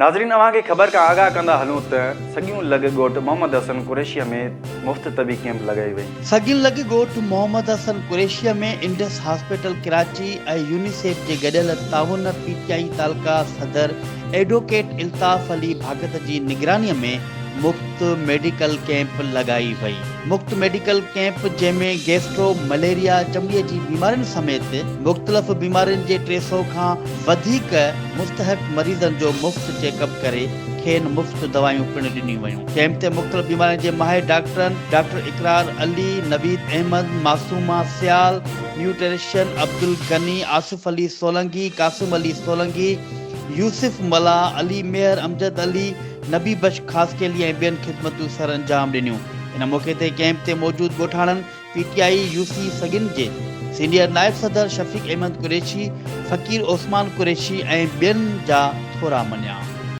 ناظرين اوهان کي خبر کان آگاهه ڪندا هلون ته سڳيون لڳ ڳوٺ محمد حسن قريشيء ۾ مفت طبي ڪئمپ لڳائي وئي. سڳيون لڳ ڳوٺ محمد حسن قريشيء ۾ انڊس هاسپيٽل ڪراچي ۽ يونيسيف جي گڏيل تعاون پي ٽي آئي تعلقه صدر ايڊووڪيٽ الطاف علي ڀاڳت جي نگراني ۾ مفت ميڊيڪل ڪئمپ لڳائي وئي. مفت ميڊيڪل ڪئمپ جنهن ۾ گيسٽرو، مليريا، چمڙي جي بيمارين سميت مختلف بيمارين جي 300 کان وڌيڪ مستحق مريضن جو مفت چيڪ اپ ڪري کين مفت دوائيون پڻ ڏنيون ويون. ڪئمپ تي مختلف بيمارين جي ماهر ڊاڪٽرن ڊاڪٽر اقرار علي، نويد احمد، معصومه سيال، نيوٽريشن عبدالغني، آصف علي سولنگي، قاسم علي سولنگي، يوسف ملاح، علي مهر، امجد علي، نبي بخش خاصخيلي ۽ ٻين خدمتون سرانجام ڏنيون. ان موقعي تي ڪئمپ تي موجود ڳوٺاڻن پي ٽي آء يو سي سڳين جي سينيئر نائب صدر شفيق احمد قريشي، فقير عثمان قريشي ۽ ٻين جا ٿورا مڃيا.